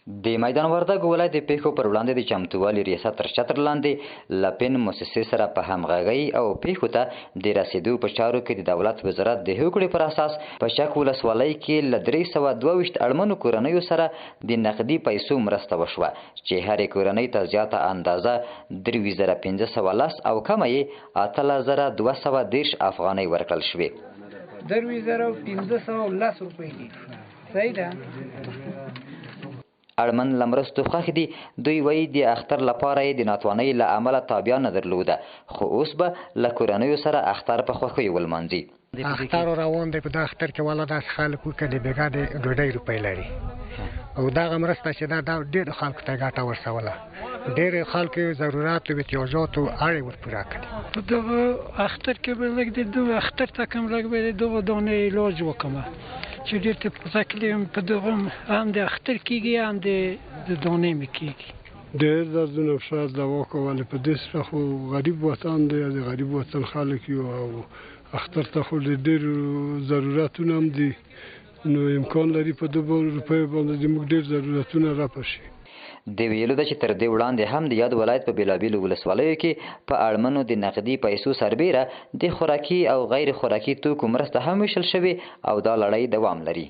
د میدان وردګو ولایت د پیښو پر وړاندې د چمتووالي ریاست تر چتر لاندې له پن موسسې سره په همغږۍ او پیښو ته د رسېدو په چارو کې د دولت وزارت د هوکړې پر اساس په چک ولسوالۍ کې له 322 اړمنو کورنیو سره د نقدي پیسو مرسته وشوه چې هرې کورنۍ ته زیاته اندازه 23,510 او کمه یې 18,230 افغانۍ ورکړل شوې. 23,510 روپۍ دي، صحیح ده. اړمن له مرستو خوښ دي. دوی وایي د اختر لپاره یې د ناتوانۍ له امله تابیا نه درلوده، خو اوس به له کورنیو سره اختر په خوښیو ولمانځي. اختر روان دی، په دا اختر کې والا داسې خلک وکړه د بېګا د ډوډۍ روپۍ لري او دغه مرسته چې ده دا ډېرو خلکو ته ګټه ورسوله، ډېرو خلکو ضروراتو احتیاجاتو اړ یې ورپوره کړې. په دغه اختر کې به لږ د دغه اختر ته کوم لږ به د دغه دانې علاج وکړم چې ډېر ته په تکلیف یم، په دغه هم د اختر کېږي هم د دانې مې کېږي. ډېر دردونه شاید دوا کولې، په دې سره خو غریب وطن دی، د غریب وطن خلک یو او اختر ته خو ډېر ضرورتونه هم دي، نو امکان لري په دغو روپیو باندې زموږ ډېر ضرورتونه رفع شي. د ویلو ده چې تر دې وړاندې هم د یاد ولایت په بېلابېلو ولسوالیو کې په اړمنو د نقدي پیسو سربېره د خوراکي او غیر خوراکي توکو مرسته هم ویشل شوې او دا لړۍ دوام لري.